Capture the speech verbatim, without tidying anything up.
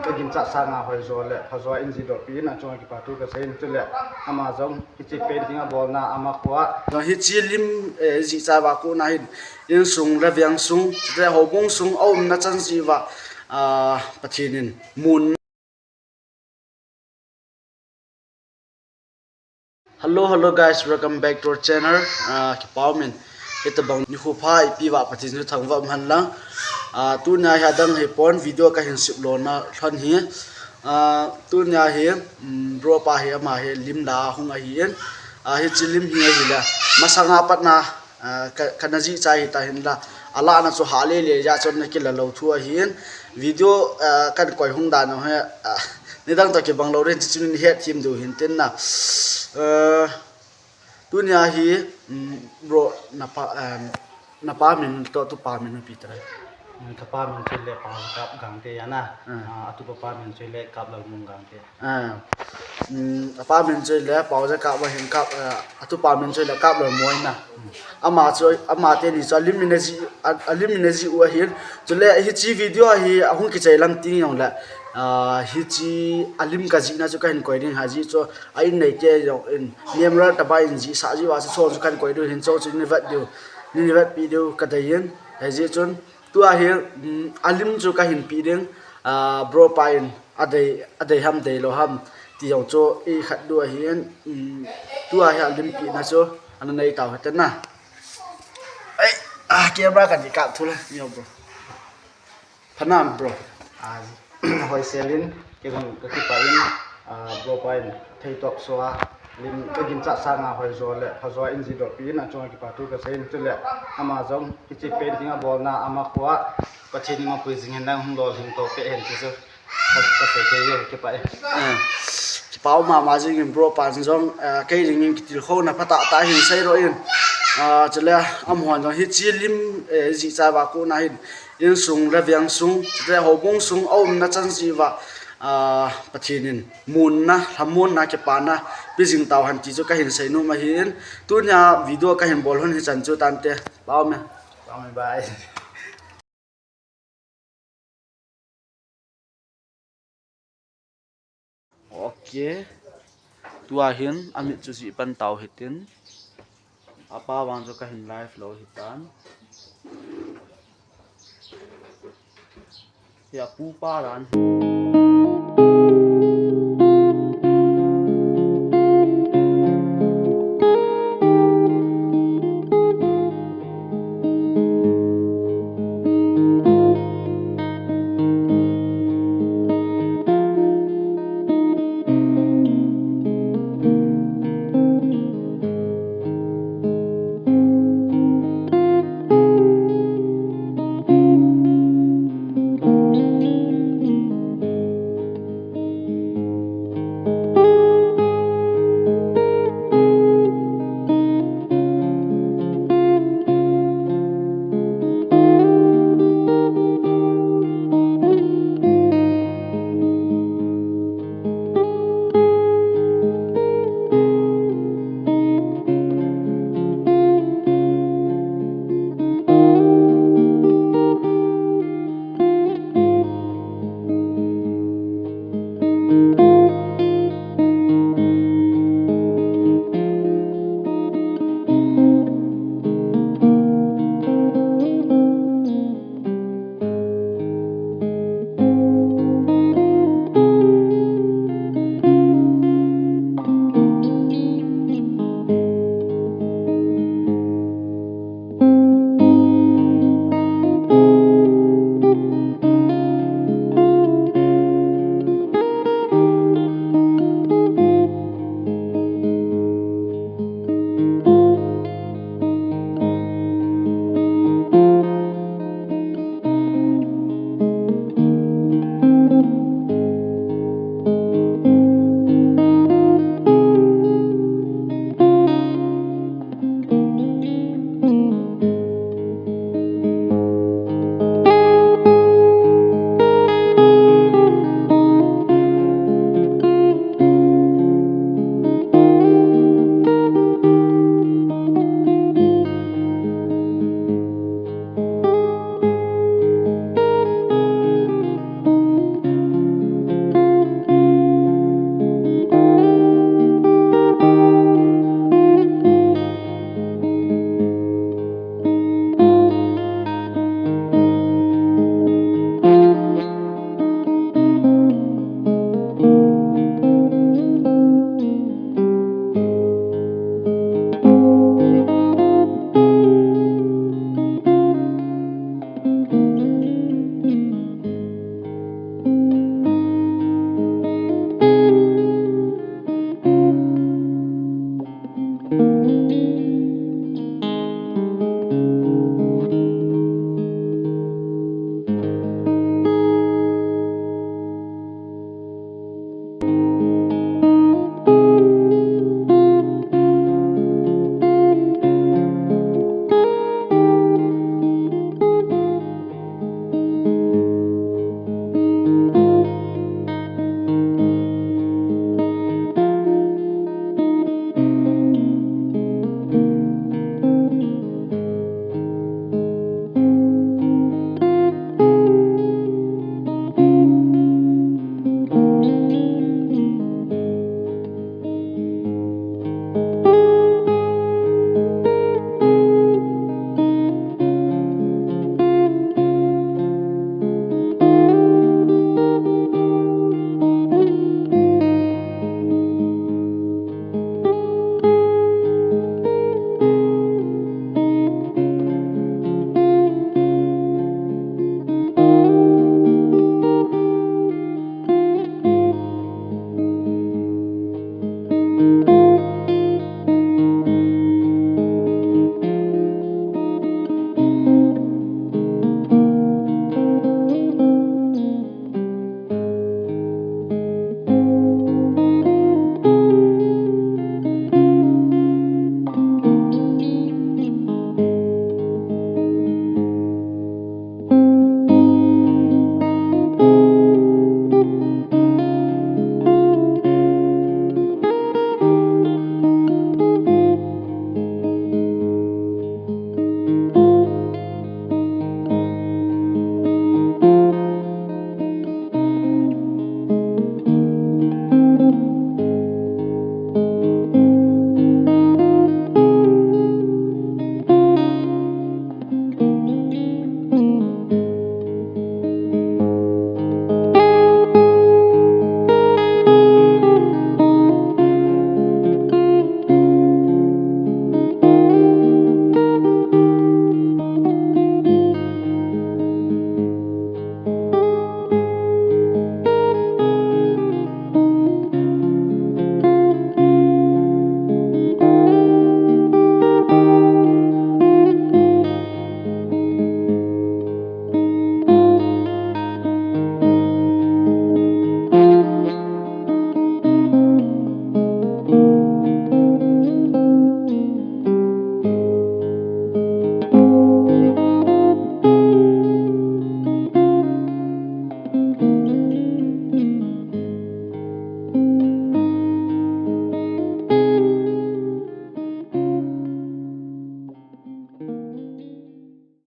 Ka ginchat sanga hoijo le phajo a eijih doh peh in achunga kipathu kasei in, chule ama jong hiche painting abolna ama khoa. Jong hiche lim, eh, jih chai uva kona hin insung le vengsung, chule houbung sung aumna chan jeh uva, ah, Pathen in mun Hello, hello guys, welcome back to our channel. Ah, kipa umin. Hitabang nikho pha eipeh uva Pathen chu thangvah um hen lang. Ah, tunia hi adang hipon, video kahin sip lona lhon hi. Ah, tunia hi, um, bro pa hi ama hi lim la hung ahin. Ah, hiche lim hi ahile masanga patna Ah, ka, kana jih chai hita hinla. Alahna chu hah lele jeh chun nakila lou thu ahin. Video, ah, kahin koi hung dan u hi, ah, nidang toh kibang lou ding, chuche chu nahet them diu hin tin na. Ah, tunia hi, um, bro, napa, um, napa min toh tupa min ipi tah? Kapa min chu le Paojakap Gangte ahi na. Hmm. Ah, atupa pa min chu le Kaplalmon Gangte. Ah, um, apa min chu le Paojakap ahin, Kap, ah, atupa min chu le Kaplalmon ahi na. Ama chu, ama teni chu alim in ajih, a, alim in ajih u ahin. Chule hiche video hi ahung kichai lang teng jongle, ah, hiche alim kajihna chu kahin koi ding ahi, ajeh chu a in neite jong in memorial tobang in jihsah jeh uva chu, chu kahin koi diu hin, chu chu nei vet diu, nei vetpeh diu kadei in. Hijeh chun tua hi, um, alim chu kahin peh ding, ah, bro pa in adei, adei ham deilou ham ti jong chu ikhat diu ahin, um, tua hi alim pehna chu ana nei tau hite na. Ei, ah, camera kahin kap thu le, nio bro. Phanam bro. Ah, hoisel in, kei jong kakipah in, ah, bro pa in theitop soh a, lim kaginchat sanga hoijo le phajo a eijih doh peh in achunga kipathu kasei in, chule ama jong hiche painting abolna ama khoa Pathen in mapui jing hen lang hung lolhing to peh hen ti chu ka, kasei kei e, kipah e. Ah, kipa um mama jing in bro pa jong, ah, kei jing in kitilkhouna phatah tah hin sei doh in. Ah, chule amahon jong hiche lim, eh, jih chai uva kona hin insung le vengsung, chule houbung sung aumna chan jeh uva, ah, Pathen in munna, lhamonna, kipana pe jing tau hen ti chu kahin seinom ahin. Tunia video kahin bol lhon hichan chu tante. Pau me. Pau me, bye. Ok. Tua hin amit chu jih pan tau hitin. Apa vang chu kahin live lou hitan. Hi apupa dan hi.